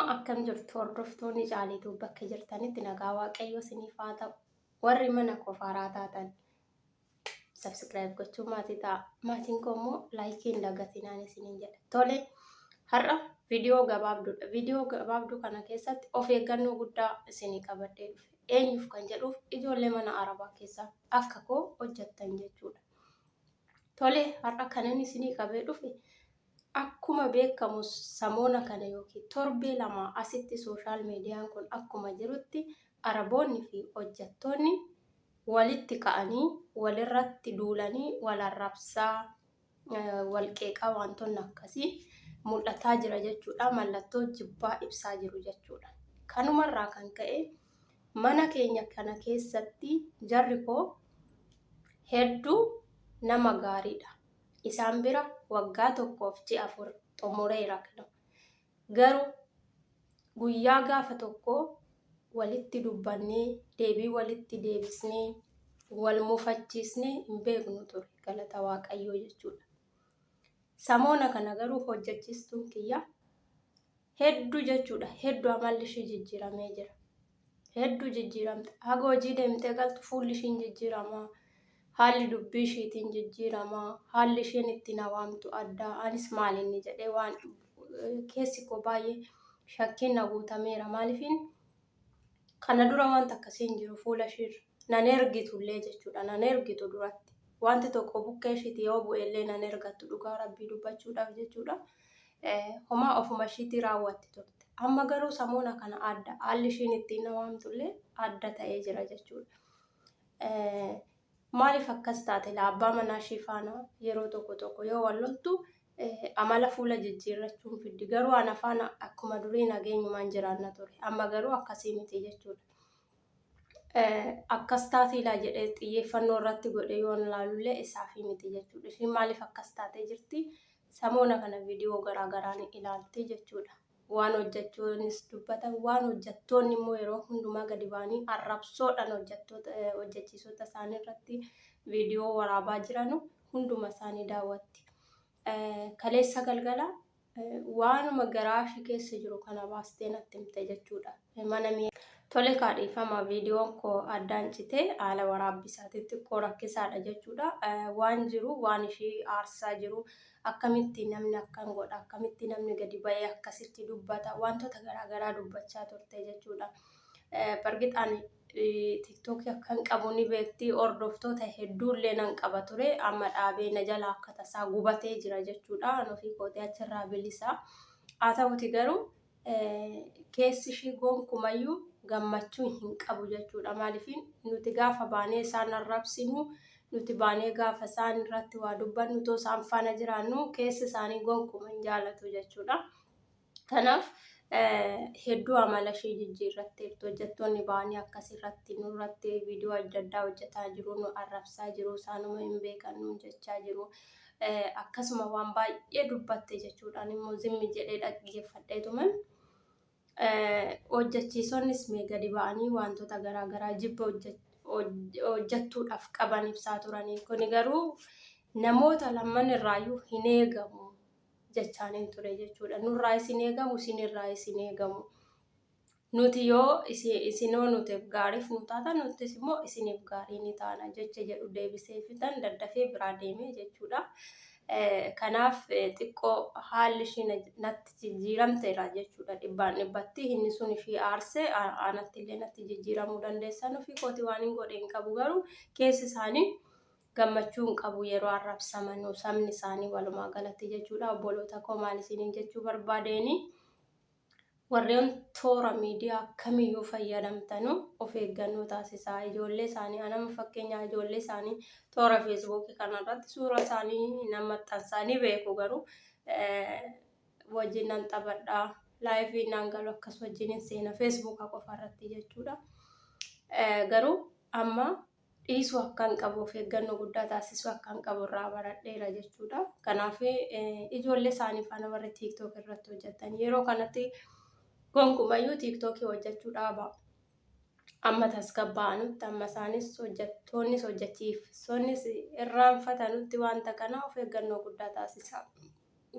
Akkam jirtu hordoftoonni Caaliituu bakka jirtanitti nagaa Waaqayyoo isiniif haa ta'u. Warri mana koo faaraa taatan subscribe gochuun maatii ta'a. Maatiin koo immoo laayikii hin dagatinaan isiniin jedha. Tole har'a viidiyoo gabaabduudha. Viidiyoo gabaabduu kana keessatti of eeggannoo guddaa isinii qabadhee dhufe. Eenyuuf kan jedhuuf ijoollee mana Arabaa keessaa akka koo hojjettan jechuudha. Tole har'a kanan isinii qabee dhufe Akkuma beekamu samoona kana yookiin torbee lamaa asitti sooshaal miidiyaan kun akkuma jirutti Araboonni fi hojjettoonni walitti ka'anii walirratti duulanii wal arrabsaa, wal qeeqaa wantoonni akkasii mul'ataa jira jechuudha. Mallattoo jibbaa ibsaa jiru jechuudha. Kanumarraa kan ka'e mana keenya kana keessatti jarri koo hedduu nama gaariidha. Isaan bira waggaa tokkoof ji'a 4 xumureera kinoo. Garuu guyyaa gaafa tokkoo walitti dubbannee deebii walitti deebisnee wal mufachiisnee hin beeknu ture galata Waaqayyoo jechuudha. Samoona kana garuu hojjechiistuun kiyya Heddu jechuudha heddu amalli ishii jijjiiramee jira. Heddu jijjiiramte. Haga hojii deemtee galtu fuulli ishii hin jijjiirama. Haalli dubbii ishiitiin jijjiirama. Haalli isheen itti na waamtu adda. Anis maal inni jedhee waan keessi koo baay'ee shakkiin na guutameera. Maaliifin Kana dura wanta akkasii hin jiru fuula ishiirra. Nan ergitullee jechuudha. Nan ergitu duratti. Wanti tokko bukkee ishiiti yoo bu'ellee nan ergattu dhugaa rabbii dubbachuudhaaf jechuudha. Homaa ofuma ishiitii raawwatti turte. Amma garuu samoona kana adda. Haalli ishiin ittiin na waamtullee adda ta'ee jira jechuudha. Maaliif akkas taate laa abbaa manaa ishii faana yeroo tokko tokko yoo wal loltu amala fuula jijjiirrachuun fiddi. Garuu ana faana akkuma durii nageenyumaan jiraanna ture. Amma garuu akkasii miti jechuudha. Akkas taatiilaa jedhee xiyyeeffannoo irratti godhe yoon ilaalullee isaafii miti jechuudha. Ishiin maaliif akkas taatee jirti? Samoona kana viidiyoo garaa garaa ni ilaalti jechuudha. Waan hojjechuunis dubbatan waan hojjettoonni immoo yeroo hundumaa gadi ba'anii arrabsoodhaan hojjettoota hojjechiisota isaanii irratti viidiyoo waraabaa jiranu hunduma isaanii daawwatti. Kaleessa galgala waanuma garaa ishee keessa jiru kana baastee natti himte jechuudha. Mana mi'a. Tole kaa dhiifama viidiyoon koo addaan citee haala waraabbii isaatiin xiqqoo rakkisaadha jechuudha. Waan jiru waan ishii aarsaa jiru akkamitti namni akkan godha akkamitti namni gadi ba'ee akkasitti dubbata wantoota garaagaraa dubbachaa turte jechuudha. Bargix ani tiktookii akkan qabu ni beekti hordoftoota hedduullee nan qaba ture amma dhaabee na jalaa akka tasaa gubatee jira jechuudha an ofii kootee achirraa bilisa haa ta'uti garuu keessi ishii gonkumayyuu gammachuu hin qabu jechuudha maaliif nuti gaafa baanee isaan arrabsinu nuti baanee gaafa isaan irratti waa dubbannu too isaan faana jiraannu keessi isaanii gonkuma hin jaalatu jechuudha. Kanaaf hedduu amala ishee jijjiirratteerti. Hojjettoonni ba'anii akkasirratti nurratti viidiyoo adda addaa hojjetaa jiru, nu arrabsaa jiru, isaanuma hin beekan nuun jechaa jiru. Akkasuma waan baay'ee dubbatte jechuudhaan immoo zimmi jedhee dhaggeeffadheetuman. Hojjechiisonnis mee gadi ba'anii wantoota garaa garaa jibba hojjettuudhaaf qaban ibsaa turanii. Kuni garuu namoota lamman irraayyuu hin eegamu. jechaaniin ture jechuudha. Nurraa isin eegamu isinirraa isin eegamu. Nuti yoo isinoo nutiif gaariif nu taatan nutis immoo isiniif gaarii ni taana jecha jedhu deebisee fitan daddafee biraa deemee jechuudha. Kanaaf xiqqoo haalli ishii natti jijjiiramteera jechuudha dhibbaan dhibbatti inni sun ishii aarse anatti illee natti jijjiiramuu dandeessan ofii kooti waan hin godhe hin qabu garuu keessi isaanii gammachuu hin qabu yeroo arrabsamanu sabni isaanii walumaa galatti jechuudha. Obboloota koo maal isiniin jechuu barbaadeeni warreen toora miidiyaa kamiyyuu fayyadamtanu of eeggannoo taasisaa. Ijoollee isaanii anama fakkeenyaa ijoollee isaanii toora feesbuukii kanarratti suura isaanii nan maxxansaa ni beeku garuu wajjin nan taphadha laayivii naan galu akkas wajjin hin seena feesbuuka qofa irratti jechuudha. Garuu amma dhiisuu akkan qabu of eeggannoo guddaa taasisuu akkan qabu irraa baradheera jechuudha. Kanaaf ijoollee isaanii faana warri tiiktook irratti hojjetan yeroo kanatti gonkumayyuu tiiktookii hojjechuu dhaaba. Amma tasgabbaa'anutti amma isaanis hojjettoonnis hojjechiisonnis irraanfatanutti wanta kana of eeggannoo guddaa taasisa.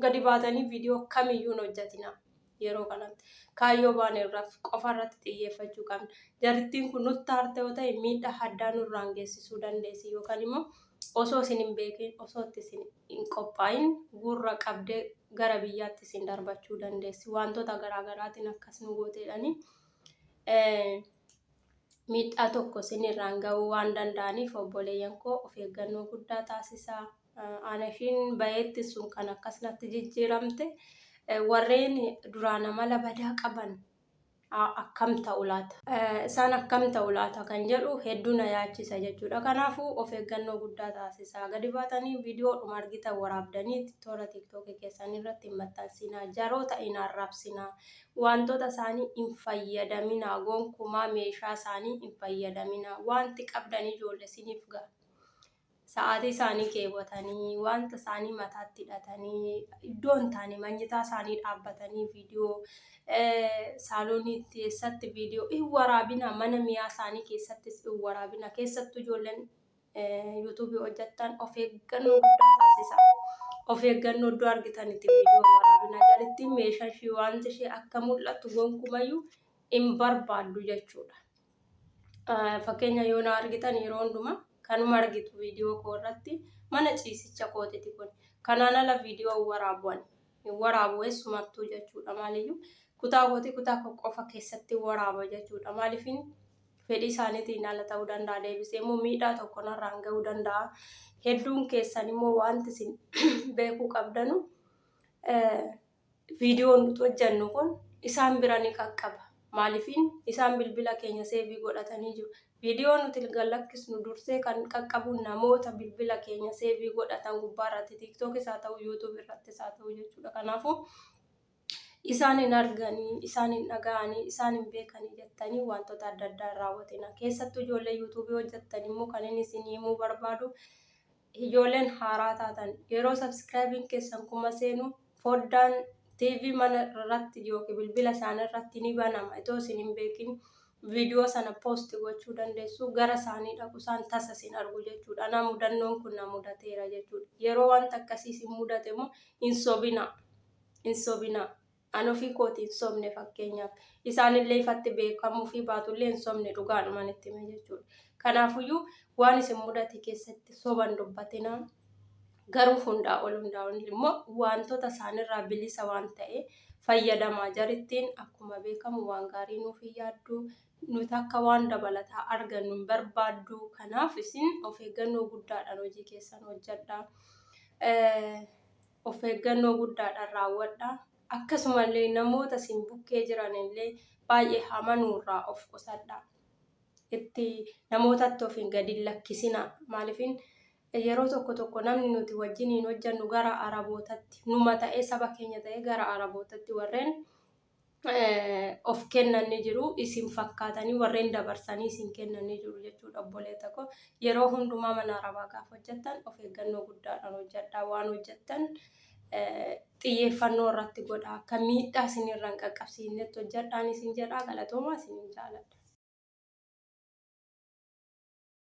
Gadi baatanii viidiyoo kamiyyuu hin hojjetina. Yeroo kanatti kaayyoo baane irraa qofa irratti xiyyeeffachuu qabna. Jarittiin kun nutti aarte yoo ta'e miidhaa addaa nurraan geessisuu dandeessi yookaan immoo osoo isin hin beekin osoo itti isin hin qophaa'in gurra qabdee gara biyyaatti isin darbachuu dandeessi. Wantoota garaagaraatiin akkas nu gooteedhani. Miidhaa tokko isin irraan ga'uu waan danda'aniif obboleeyyan koo of eeggannoo guddaa taasisaa. Ana ishiin bayeetti sun kan akkas natti jijjiiramte warreen duraan amala badaa qaban akkam ta'u laata? Isaan akkam ta'u laata kan jedhu hedduu na yaachisa jechuudha. Kanaafuu of eeggannoo guddaa taasisaa. Gadi baatanii viidiyoodhuma argitan waraabdanii toora tiiktookii keessanii irratti hin maxxansinaa. Jaroota hin arrabsinaa. Wantoota isaanii hin fayyadaminaa. Gonkumaa meeshaa isaanii hin fayyadaminaa. Wanti qabdan ijoollee isiniif ga'a. Sa'aatii isaanii keewwatanii, wanta isaanii mataatti hidhatanii, iddoo hin taane manyitaa isaanii dhaabbatanii viidiyoo saaloonii keessatti viidiyoo hin waraabinaa. Mana mi'aa isaanii keessattis hin waraabinaa. Keessattuu ijoolleen yuutuubii hojjettan of eeggannoo guddaa taasisaa. Of eeggannoo iddoo argitanitti viidiyoo waraabinaa. Jarittiin meeshaa ishee wanti ishee akka mul'atu gonkumayyuu hin barbaaddu jechuudha. Fakkeenya yoo na argitan yeroo hundumaa kanuma argitu viidiyoo koo irratti mana ciisicha kootiti kun. Kanaan ala viidiyoo waraabu ani. Hin waraabu eessumattuu jechuudha. Maaliyyuu kutaa kooti kutaa koo qofa keessatti waraaba jechuudha. Maaliifin fedhii isaaniitiin ala ta'uu danda'a. Deebisee immoo miidhaa tokko narraan ga'uu danda'a. Hedduun keessan immoo wanti isin beekuu qabdanu viidiyoon nuti hojjennu kun isaan bira ni qaqqaba. Maaliifin isaan bilbila keenya seevii godhatanii jiru. Viidiyoo nuti gad lakkisnu dursee kan qaqqabu namoota bilbila keenya seevii godhatan gubbaa irratti tiiktookis haa ta'u yuutuub irrattis haa ta'u jechuudha. Kanaafuu isaan hin arganii, isaan hin dhaga'anii, isaan hin beekanii jettanii wantoota adda addaa hin raawwatina. Keessattuu ijoollee yuutuubii hojjettan immoo kan inni isin himuu barbaadu ijoolleen haaraa taatan yeroo sabskraayibiin keessan kuma seenu foddaan TV mana irratti yookiin bilbila isaanii irratti ni banama. Itoo isin hin beekin viidiyoo sana poost gochuu dandeessu gara isaanii dhaqu isaan tasa isin argu jechuudha. Ana mudannoon kun na mudateera jechuudha. Yeroo wanta akkasii isin mudate immoo hin sobinaa. Hin sobinaa. An ofii kooti hin sobne fakkeenyaaf. Isaanillee ifatti beekamuufii baatullee hin sobne dhugaadhuman itti hime jechuudha. Kanaafuyyuu waan isin mudate keessatti soban dubbatinaa. Garuu hundaa ol hundaa ol immoo wantoota isaanirraa bilisa waan ta'e fayyadamaa. Jarittiin akkuma beekamu waan gaarii nuuf hin yaaddu. Nuti akka waan dabalataa argannu hin barbaaddu. Kanaaf isin of eeggannoo guddaadhaan hojii keessan hojjedhaa. Of eeggannoo guddaadhaan raawwadhaa. Akkasumallee namoota isin bukkee jiran illee baay'ee amanuurraa of qusadhaa. Itti namootatti of hin gadi hin lakkisinaa. Maaliifin yeroo tokko tokko namni nuti wajjiniin hojjennu gara Arabootatti numa ta'ee saba keenya ta'ee gara Arabootatti warreen of kennan ni jiru. Isin fakkaatanii warreen dabarsanii isin kennan ni jiru jechuudha obboleetta koo. Yeroo hundumaa mana arabaa gaafa hojjettan of eeggannoo guddaadhaan hojjedhaa. Waan hojjettan xiyyeeffannoo irratti godhaa. Akka miidhaa isin irra hin qaqqabsiisnetti hojjedhaan isin jedhaa. Galatoomaa isinin jaaladha.